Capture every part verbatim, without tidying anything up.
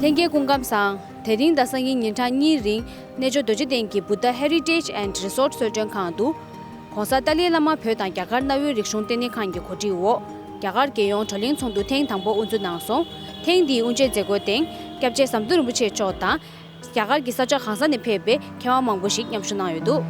ལྷན་རྒྱས་སྐུ་ཁམས་བཟང་། དེ་རིང་དང་སང་ཉིན་ཉིན་གྲངས་གཉིས་རིང་རྣལ་འབྱོར་རྡོ་རྗེ་གདན་གྱི་Buddha Heritage and Resort གསོལ་མགྲོན་ཁང་དུ། ྋགོང་ས་ཏཱ་ལའི་བླ་མ་བོད་དང་རྒྱ་གར་གནའ་བོའི་རིག་གཞུང་ལྟེ་གནས་ཁང་གི་གོ་སྒྲིག་འོག་རྒྱ་གར་རྒྱལ་ཡོངས་བགྲོ་གླེང་ཚོགས་འདུ་ཐེངས་དང་པོ་དབུ་འཛུགས་གནང་སོང་། ཐེངས་འདིའི་དབུ་འབྱེད་མཛད་སྒོའི་སྟེང་སྐྱབས་རྗེ་ཟམ་གདོང་རིན་པོ་ཆེ་མཆོག་དང་། རྒྱ་གར་གྱི་ས་ཕྱོགས་གང་ས་ནས་ཕེབས་པའི་མཁས་དབང་མང་པོ་ཞིག་མཉམ་ཞུགས་གནང་ཡོད་འདུག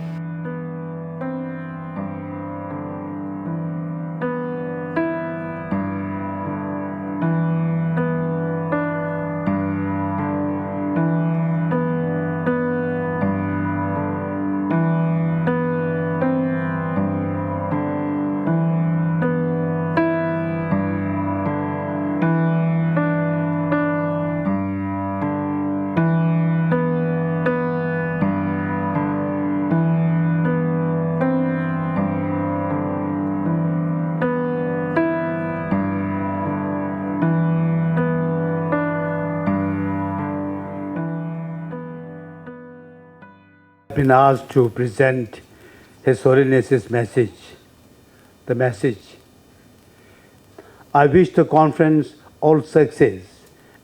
Been asked to present His Holiness's message. The message. I wish the conference all success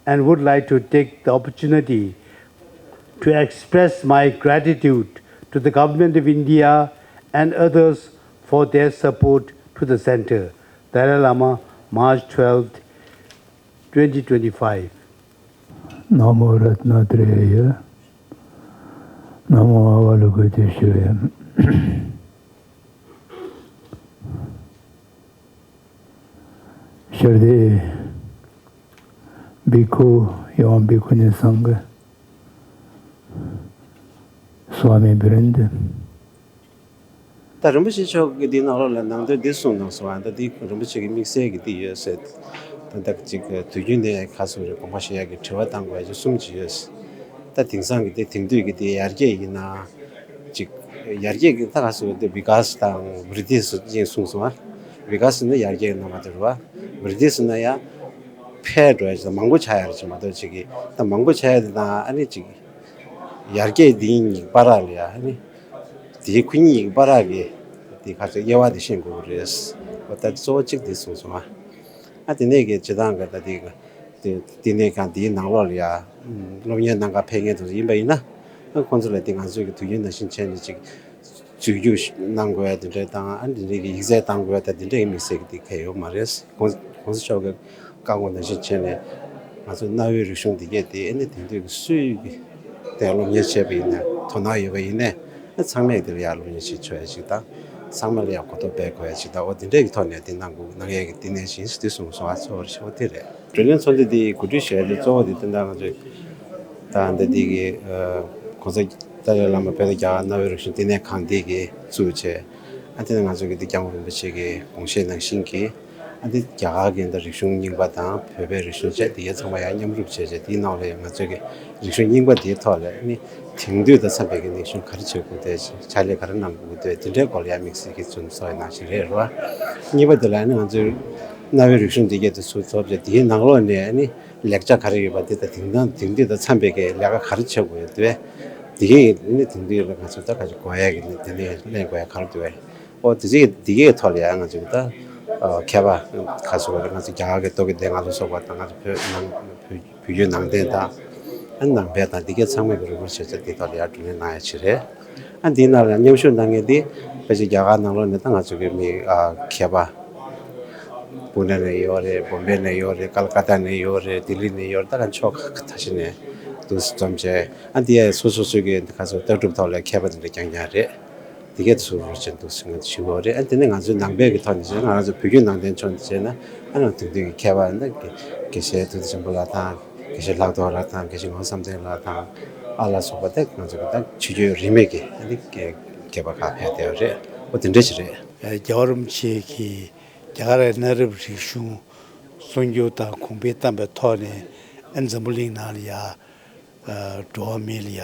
and would like to take the opportunity to express my gratitude to the Government of India and others for their support to the Center. Dalai Lama, March twelfth, twenty twenty-five. Namo Ratnatrayaya. Namo Avalokiteshvarayi. Shraddheya Bhikkhu evam Bhikkhunī Saṅghe, Swāmibhiroṅ. ད་རིན་པོ་ཆེ་མཆོག་གིས་འདི་ནང་ལོགས་ལ་ནང་དོན་འདི་གསུངས་གནང་སོང་བ། ད་འདི་རིན་པོ་ཆེ་གི་དམིགས་བསལ་གྱི་འདི་ཡོད་ཟེར། ད་ད་ཅིག་དུས་རྒྱུན་ནས་ཁ་སོ་རེ་དགོངས་པ་བཞེས་ཡག་གི་དྲི་བ་བཏང་དགོས་ཡ་ཅིག་གསུམ་ཅིག་ཡོད། ད་དེང་སང་གི་དེ་དེང་དུས་ཀྱི་དེ་ཡར་རྒྱས་ཡིན་ན། ཅིག་ཡར་རྒྱས་ཀྱི་ད་ག་སོ་དེ་བི་གཱས་དང་བྲི་ཏི་སུ་ཅིག་གསུངས་སོང་ཨ། བི་གཱས་ནི་ཡར་རྒྱས་ནང་མ་དེ་རུ་བ། བྲི་ཏི་སུ་ན་ཡ་འཕེལ་འགྲོ་ཡ་ཅིག་མང་པོ་ཆགས་ཡ་རེ་ཅིག་མ་གཏོགས་ཅིག་གི་ད་མང་པོ་ཆགས་ཡ་དེ་དང་ཨ་ནི་ཅིག་ཡར་རྒྱས་འདི་གཉིས་བར་ལ་ཡ་ཨ་ནི་དེའི་ཁོ་གཉིས་བར་གྱི་དེ་ཁ་ཅིག་དབྱེ་བ་དེ་ཤེས་དགོས་རེད། འོ་ད་གཙོ་བོ་གཅིག་དེ་གསུངས་སོང་ཨ། ཨ་དེ་ནས་གི་སྤྱི་བཏང་གི་ད་དེ་གི་དེ་དེ་ནས་གང་དེའི་ནང་ལོགས་ལ་ཡ་སློབ་གཉེར་གནང་ག་ཕེབས་མཁན་དེ་ཚོ་ཡིན་པ་ཡིན་ན། ཨ་ཁོང་ཚོ་ལ་དེ་ང་ཚོས་གི་དུས་རྒྱུན་ནང་བཞིན་བྱས་ནས་ཅིག་འཛུལ་རྒྱུགས་གནང་དགོས་ཡ་དེ་འདྲ་དང་ཨ་དེ་འདྲའི་གི་ཡིག་ཚད་བཏང་དགོས་ཡ་ད་དེ་འདྲའི་གི་དམིགས་བསལ་གི་དེ་གལ་ཡོད་མ་རེད། ྋགོང་ྋགོང་ས་མཆོག་གི་བཀའ་དགོངས་ནང་བཞིན་བྱས་ནས་ང་ཚོ་གནའ་བོའི་རིག་གཞུང་འདི་གས་དེ་ཨ་ནི་དེང་དུས་ཀྱི་སུས་ཀྱི་དེ་སློབ་གཉེར་བྱས་པ་ཡིན་ན་དོ་སྣང་ཡོད་པ་ཡིན་ནའི་ཨ་ཚང་མས་དེ་ལ་ཡང་སློབ་གཉེར་བྱེད་ཆོག་ཡ་ཅིག་དང་ཚང་མ་ལ་ཡང་གོ་རྟོགས་སྤེལ་དགོས་ཡ་ཅིག་དང་འོ་དེ་འདྲས་ཀྱི་ཐོག་ནས་དེ་གནང་དགོས་གནང་ཡས་ཀྱི་དེ་ནས་བཞིན་དེ་གསུངས་སོང་ཨ། གཙོ་བོ་ཞེ་པོ་དེ་རེད། བགྲོ་གླེང་ཚོགས་འདུ་འདི་གོ་སྒྲིག་བྱས་ཏེ་གཙོ་བོ་དེ་དེ་འདྲ་ང་ཚོས་ད་འདི་འདི་གི་ྋགོང་ས་ཏཱ་ལའི་བླ་མ་བོད་དང་རྒྱ་གར་གནའ་བོའི་རིག་གཞུང་བསྟི་གནས་ཁང་འདི་གི་བཙུགས་བྱས་ཨ་དེ་ནས་ང་ཚོ་གི་འདི་སྐྱབས་མགོན་རིན་པོ་ཆེ་གི་དགོངས་བཞེད་ནང་བཞིན་གྱི་ཨ་འདི་རྒྱ་གར་གྱི་འདི་རིག་གཞུང་རྙིང་པ་དང་བོད་པའི་རིག་གཞུང་བཅས་འདི་གའི་ཚང་མ་ཡང་མཉམ་རུབ་བྱས་བྱས་འདིའི་ནང་ལ་ཡང་ང་ཚོ་གི་རིག་གཞུང་རྙིང་པ་འདིའི་ཐོག་ལ་ནི་དེང་དུས་དང་འཚམ་པའི་གི་རིག་གཞུང་ག་རེ་བྱེད་དགོས་དེ་ཕྱག་ལས་ག་རེ་གནང་དགོས་དེ་དེ་འདྲའི་སྐོར་ལ་ཡང་དམིགས་བསལ་གྱི་ཚུལ་གསོ་ཡི་ནང་བཞིན་རེད་རོ། གཉིས་པ་དེ་ལ་ནི་ང་ཚོའི་གནའ་བོའི་རིག་གཞུང་འདི་གའི་དེ་ཚུར་ཐོབ་བྱས་དེའི་ནང་ལོགས་ནས་ནི་ལེགས་ཆ་ག་རེ་ཡོད་པ་དེ་དང་དེང་དང་དེང་དུས་དང་འཚམ་པའི་གི་ལས་ཀ་ག་རེ་བྱེད་དགོས་ཡོད་དེ་དེ་གའི་ནི་དེང་དུས་ལ་ང་ཚོ་ད་ག་ཅིག་གོ་ཡ་གི་ནི་དེ་ནས་ལེན་དགོས་ཡ་ག་རེ་འདུག་བས། ཨོ་དེ་ཚོའི་དེ་གའི་ཐོག་ལ་ཡང་ང་ཚོས་ད་མཁས་པ་ཁ་སོ་བ་ང་ཚོ་རྒྱ་གར་གྱི་རྟོག་གེ་སྡེ་ལྔ་ལ་སོགས་པ་དང་ང་ཚོ་བོད་ནང་བོད་བོད་བརྒྱུད་ནང་བསྟན་དང་ཨ་ནང་པའི་དང་དེ་གའི་ཚང་མས་རོགས་སྐྱོར་བྱེད་ཚད་དེ་ཐོག་ལ་ཡང་བགྲོ་གླེང་གནང་ཡ་ཆེ་རེད། ཨ་འདིའི་ནང་ལ་མཉམ་ཞུགས་གནང་མཁན་དེ་ཕལ་ཆེར་རྒྱ་གར་ནང་ལོགས་ནས་ད་ང་ཚོ་གི་མི་མཁས་པ་པུ་ནེ་ནས་ཡོད་རེད། བོམ་བེ་ནས་ཡོད་རེད། ཀལ་ཀ་ཏ་ནས་ཡོད་རེད། ལྡི་ལི་ནས་ཡོད་རེད། ད་ག་ཕྱོགས་ཁ་ཁ་ཤས་ནས་འདུག་འཛོམས་བྱས་ཨ་འདི་ཡ་སོ་སོ་སོ་གི་ཁ་སོ་ལྟ་གྲུབ་ཐོག་ལ་མཁས་པ་དེ་འདྲ་རྐྱང་རྐྱང་རེད། དེ་གས་དེ་ཚོ་རོགས་བྱེད་འདུག་ཟེར་ང་ཚོ་ཞུ་གི་ཡོད་རེད། ཨ་དེ་ནས་ང་ཚོའི་ནང་པའི་གི་ཐོག་ནས་བྱས་ན་ང་ཚོ་བོད་བརྒྱུད་ནང་བསྟན་ཕྱོགས་ནས་བྱས་ན་ཨ་ནང་དེང་དུས་ཀྱི་མཁས་པ་ནི་དགེ་དགེ་བཤེས་ཐུབ་བསྟན་ཆེན་པོ་ལགས་དང་དགེ་བཤེས་ལྷག་རྡོར་ལགས་དང་དགེ་བཤེས་ངག་དབང་བསམ་གཏན་ལགས་དང་ཨ་ལ་སོགས་པ་དེ་ང་ཚོ་གི་ད་ཆོས་བརྒྱུད་རིས་མེད་ཀྱི་ཨ་ནི་མཁས་པ་ཁག་ཕེབས་བསྡད་ཡོད་རེད། ཨོ་དེ་འདྲ་ཞིག་རེད། རྒྱལ་བ་རིན་པོ་ཆེ་གིས་རྒྱ་གར་གྱི་གནའ་རབས་རིག་གཞུང་གསར་འགྱུར་དང་གོང་འཕེལ་བཏང་པའི་ཐོག་ནས་ཨ་འཛམ་བུ་གླིང་ནང་ལ་ཡ། འགྲོ་བ་མི་ལ་ཡ་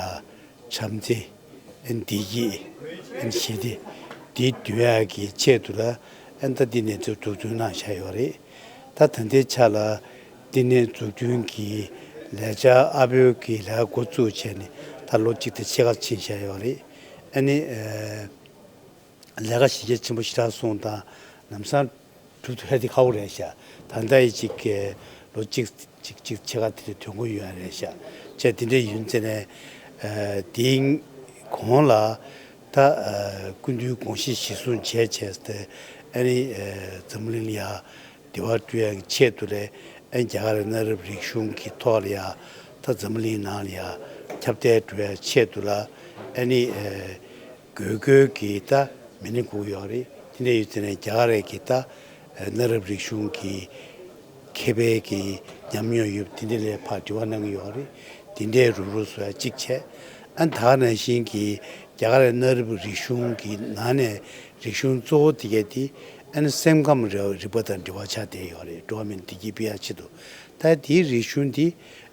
བྱམས་བརྩེ། བདེ་སྐྱིད། ཞི་བདེ། འདི་འདོད་ཡག་གི་ཆེད་དུ་ལ་ད་འདི་ནས་འཛུགས་སྐྲུན་གནང་བཞག་ཡོད་རེད། ད་ད་ལྟའི་ཆ་ལ་འདི་ནས་འཛུགས་སྐྲུན་གྱི་ལས་འཆར་ཨ་བོད་ཀྱི་ལས་ཀ་འགོ་བཙུགས་བྱས་ནས་ད་ལོ་གཅིག་དང་ཕྱེད་ཀ་ཕྱིན་བཞག་ཡོད་རེད། ཨ་ནི། ལས་ཀ་གཞི་རྒྱ་ཆེན་པོ་ཞེ་དྲག་སོང་དང་ལམ་སང་གྲུབ་ཐུབ་ཡ་དེ་ཁག་པོ་རེད་ཤག་ད་ལྟ་ཡི་གཅིག་གི་ ལོ་གཅིག་གཅིག་གཅིག་ཕྱེད་ཀ་དེ་འདྲ་ཐོན་གྱི་ཡོད་རེད་ཤག་བྱས་དེ་འདྲ་ཡིན་ཙང་ནས་དེའི་གོང་ལ་ད་སྐུ་མདུན་དགོངས་གཞི་གཞིར་བཟུང་བྱས་བྱས་ཏེ་ཨ་ནི་འཛམ་བུ་གླིང་ལ་ཡ་བདེ་བ་སྒྲུབ་ཡག་གི་ཆེད་དུ་ལས་ཨ་ནི་རྒྱ་གར་གྱི་གནའ་རབས་རིག་གཞུང་གི་ཐོག་ལ་ཡ་ད་འཛམ་བུ་གླིང་ནང་ལ་ཡ་ཁྱབ་གདལ་འགྲོ་ཡག་ཆེད་དུ་ལ་ཨ་ནི་དགོས་དགོས་ཀྱི་ད་མི་སྣ་དགོས་ཀྱི་ཡོད་རེད། དེ་འདྲ་ཡོད་ཙང་ནས་རྒྱ་གར་གྱི་ད་གནའ་རབས་རིག་གཞུང་གི་མཁས་པའི་གི་ཉམས་མྱོང་ཡོད་པ་དེ་འདྲ་ལ་ཕར་འབྲེལ་བ་གནང་གི་ཡོད་རེད། དེ་འདྲའི་རུབ་རུབ་བཟོ་ཡ་གཅིག་བྱས། ཨ་ད་ག་ནང་བཞིན་གྱི་རྒྱ་གར་གནའ་རབས་རིག་གཞུང་གི་ནང་ནས་རིག་གཞུང་གཙོ་བོ་དེ་གས་དེ་ཨ་ནི་སེམས་ཁམས་རིག་པ་དང་འབྲེལ་བ་ཆགས་བསྡད་ཡོད་རེད། འགྲོ་བ་མིའི་བདེ་སྐྱིད་སྤེལ་ཡ་ཆེད་དུ། ད་དེའི་རིག་གཞུང་དེ་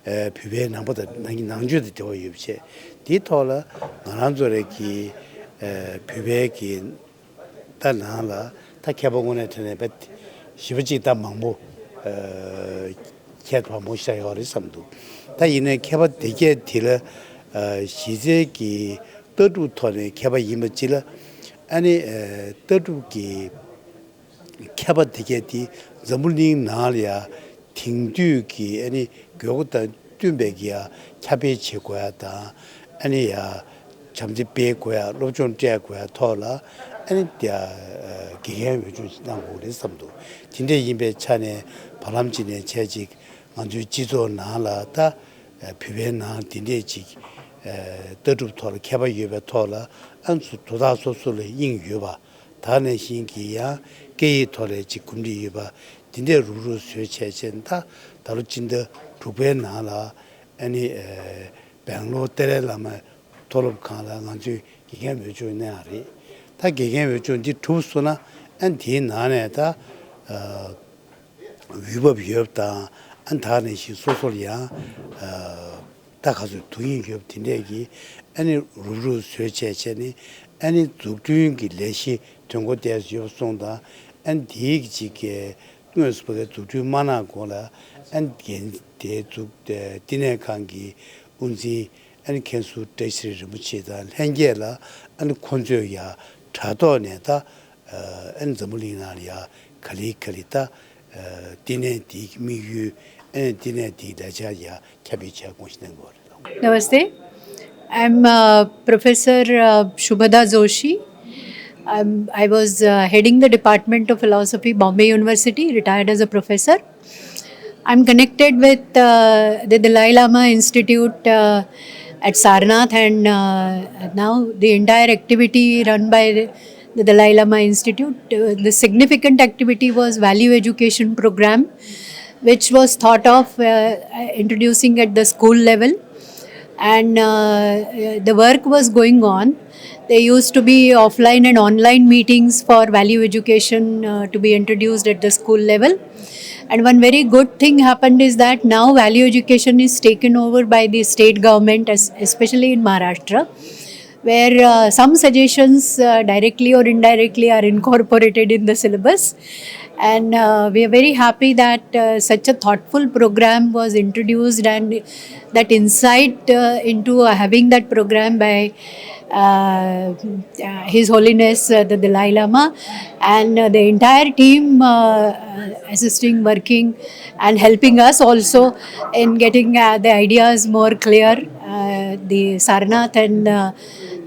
བོད་པའི་ནང་པ་དང་ནང་ནང་ཆོས་དང་འབྲེལ་བ་ཡོད་པ་བྱས། དེའི་ཐོག་ལ་ང་རང་ཚོ་རེ་གི་བོད་པའི་གི་ད་ནང་ལ་ད་མཁས་པ་དངོས་གནས་དྲང་གནས་དཔེ་ཞེ་པོ་ཅིག་ད་མང་པོ་མཁས་པ་མང་པོ་ཤར་ཡོད་རེད་བསམ་འདུག་ད་ཡིན་ནའི་མཁས་པ་དེ་གས་དེ་ལ་གཞི་རྩའི་གི་ལྟ་གྲུབ་ཐོག་ནས་མཁས་པ་ཡིན་པ་ཅིག་ལ་ཨ་ནི་ལྟ་གྲུབ་ཀྱི་མཁས་པ་དེ་གས་དེ་འཛམ་བུ་གླིང་ནང་ལ་ཡ་དེང་དུས་ཀྱི་ཨ་ནི་དགོས་མཁོ་དང་བསྟུན་པའི་གི་ཡ་ཁྱབ་སྤེལ་བྱེད་དགོས་ཡ་དང་ཨ་ནི་ཡ་བྱམས་བརྩེ་སྤེལ་དགོས་ཡ་སློབ་སྦྱོང་སྤྲད་དགོས་ཡ་ཐོག་ལ་ཨ་ནི་དེ་ཡ་དགེ་རྒན་འོས་སྦྱོང་གནང་དགོས་རེད་བསམ་འདུག་དེ་འདྲ་ཡིན་པའི་ཆ་ནས་བར་ལམ་ཅིག་ནས་བྱས་ཅིག་ང་ཚོའི་སྤྱི་ཚོགས་ནང་ལ་ད་བོད་པའི་ནང་དེ་འདྲས་ཅིག་ལྟ་གྲུབ་ཐོག་ལ་མཁས་པ་ཡོད་པའི་ཐོག་ལ་ཨ་ནི་དོ་བདག་སོ་སོ་ལ་དབྱིངས་ཡོད་པ། ད་ནང་བཞིན་གྱི་ཡང་སྐད་ཡིག་ཐོག་ལ་ཅིག་གོམས་འདྲིས་ཡོད་པ་འདི་འདྲས་རུག་རུག་བཟོས་བྱས་བྱས་ད་ད་ལོ་སྤྱི་ཟླ་དྲུག་པའི་ནང་ལ་ཨ་ནི་སྦེང་ལོར་ཏཱ་ལའི་བླ་མ་མཐོ་སློབ་ཁང་ལ་ང་ཚོས་དགེ་རྒན་འོས་སྦྱོང་གནང་ཡ་རེད། ད་དགེ་རྒན་འོས་སྦྱོང་འདི་གྲུབ་སོང་ན་ཨ་ནི་དེའི་ནང་ནས་ད་འོས་བབ་ཡོད་པ་དང་ཨ་ནི་ད་ནང་བཞིན་སོ་སོར་ཡང་ད་ག་ཚོད་དུ་ཡིན་ཡོད་དེ་འདྲས་ཀྱི་ཨ་ནི་རུབ་རུབ་བཟོས་བྱས་བྱས་ནས་ཨ་ནི་འཛུགས་སྐྲུན་གྱི་ལས་གཞི་དོན་འཁོར་ཏོག་ཙམ་ཡོད་པ་སོང་དང་ཨ་ནི་དེའི་གཅིག་གི་དངོས་སུ་ཕ་གི་འཛུགས་སྐྲུན་མ་གནང་གོང་ལ་ཨ་ནི་འགན་དེ་འཛུགས་བསྟི་གནས་ཁང་གི་དབུ་འཛིན་ཨ་ནི་མཁན་ཟུར་བཀྲ་ཤིས་རིན་པོ་ཆེ་དང་ལྷན་རྒྱས་ལ་ཨ་ནི་ཁོང་ཚོས་ཡ་དྲ་ཐོག་ནས་ད། ཨ་ནི་འཛམ་བུ་གླིང་ནང་ལ་ཡ་ག་ལེ་ག་ལེ་ད་བསྟི་གནས་དེའི་དམིགས་ཡུལ་ཨ་ནི་བསྟི་གནས་དེའི་ལས་འཆར་ཡ་ཁྱབ་སྤེལ་བྱས་དགོངས་ཞུ་གནང་དགོས་རེད། Namaste. I'm uh, Professor uh, Shubhada Joshi. I'm, I was uh, heading the Department of Philosophy, Bombay University, retired as a professor. I'm connected with uh, the Dalai Lama Institute uh, at Sarnath, and uh, now the entire activity run by the Dalai Lama Institute. Uh, the significant activity was value education program, which was thought of uh, introducing at the school level, and uh, the work was going on. There used to be offline and online meetings for value education uh, to be introduced at the school level. And one very good thing happened is that now value education is taken over by the state government, es- especially in Maharashtra, where uh, some suggestions uh, directly or indirectly are incorporated in the syllabus. And uh, we are very happy that uh, such a thoughtful program was introduced, and that insight uh, into uh, having that program by uh, uh, His Holiness uh, the Dalai Lama and uh, the entire team uh, uh, assisting, working, and helping us also in getting uh, the ideas more clear. Uh, the Sarnath and uh,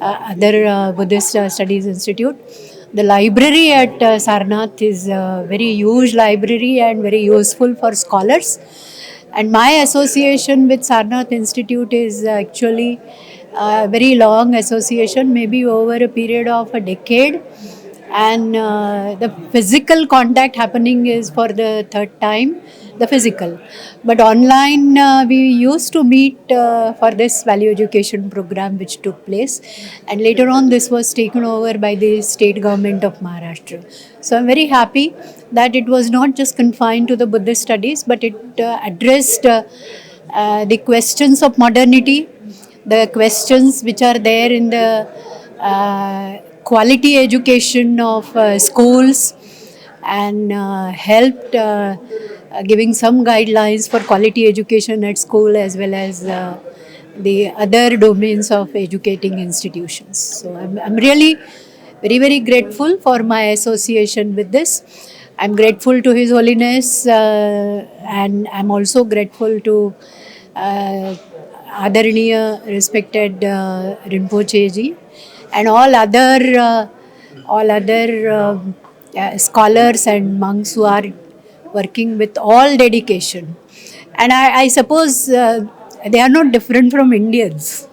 uh, other uh, Buddhist uh, Studies Institute. The library at uh, Sarnath is a very huge library and very useful for scholars. And my association with Sarnath Institute is uh, actually a very long association, maybe over a period of a decade. And uh, the physical contact happening is for the third time, the physical. But online, uh, we used to meet uh, for this value education program which took place. And later on, this was taken over by the state government of Maharashtra. So I'm very happy that it was not just confined to the Buddhist studies, but it uh, addressed uh, uh, the questions of modernity, the questions which are there in the uh, quality education of uh, schools, and uh, helped uh, uh, giving some guidelines for quality education at school as well as uh, the other domains of educating institutions. So I'm, I'm really very, very grateful for my association with this. I'm grateful to His Holiness, uh, and I'm also grateful to uh, Adaraniya, respected uh, Rinpoche ji, and all other uh, all other um, uh, scholars and monks who are working with all dedication. And I, I suppose uh, they are not different from Indians.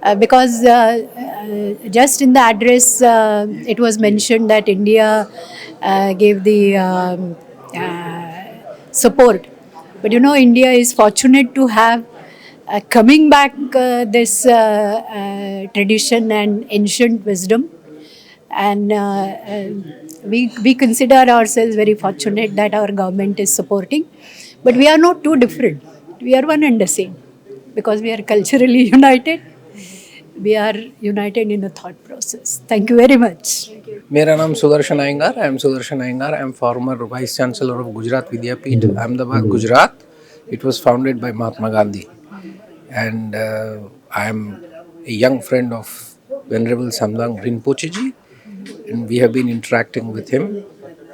Uh, because uh, uh, just in the address, uh, it was mentioned that India uh, gave the um, uh, support. But you know, India is fortunate to have uh, coming back uh, this uh, uh, tradition and ancient wisdom. And uh, uh, we, we consider ourselves very fortunate that our government is supporting. But we are not too different. We are one and the same because we are culturally united. We are united in a thought process. Thank you very much. मेरा नाम सुदर्शन Iyengar. I am Sudarshan Iyengar. I am former Vice Chancellor of Gujarat Vidyapeeth, Ahmedabad, Gujarat. It was founded by Mahatma Gandhi. And uh, I am a young friend of Venerable Samdang Rinpoche ji. And we have been interacting with him.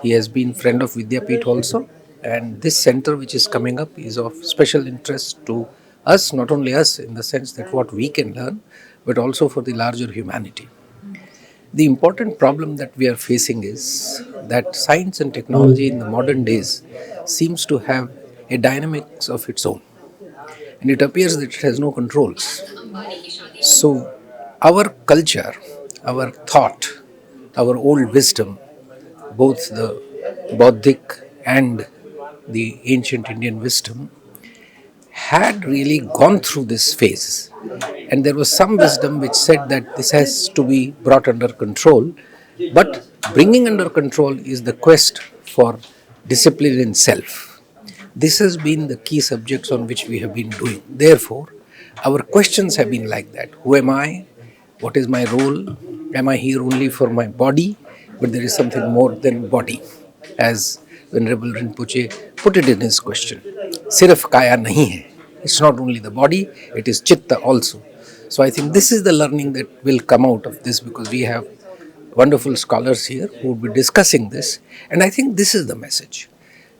He has been friend of Vidyapeeth also. And this center which is coming up is of special interest to us, not only us in the sense that what we can learn, but also for the larger humanity. The important problem that we are facing is that science and technology in the modern days seems to have a dynamics of its own. And it appears that it has no controls. So our culture, our thought, our old wisdom, both the Bauddhic and the ancient Indian wisdom, had really gone through this phase. And there was some wisdom which said that this has to be brought under control. But bringing under control is the quest for discipline in self. This has been the key subjects on which we have been doing. Therefore, our questions have been like that. Who am I? What is my role? Am I here only for my body? But there is something more than body, as Venerable Rinpoche put it in his question. सिर्फ काया नहीं है. It's not only the body, it is chitta also. So I think this is the learning that will come out of this, because we have wonderful scholars here who will be discussing this, and I think this is the message.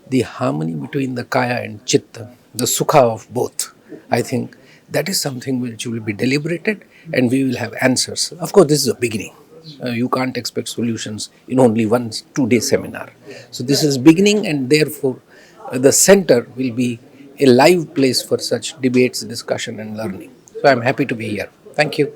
The harmony between the kaya and chitta, the sukha of both, I think that is something which will be deliberated and we will have answers. Of course, this is a beginning. Uh, you can't expect solutions in only one two day seminar. So, this is beginning, and therefore, uh, the center will be a live place for such debates, discussion, and learning. So, I'm happy to be here. Thank you.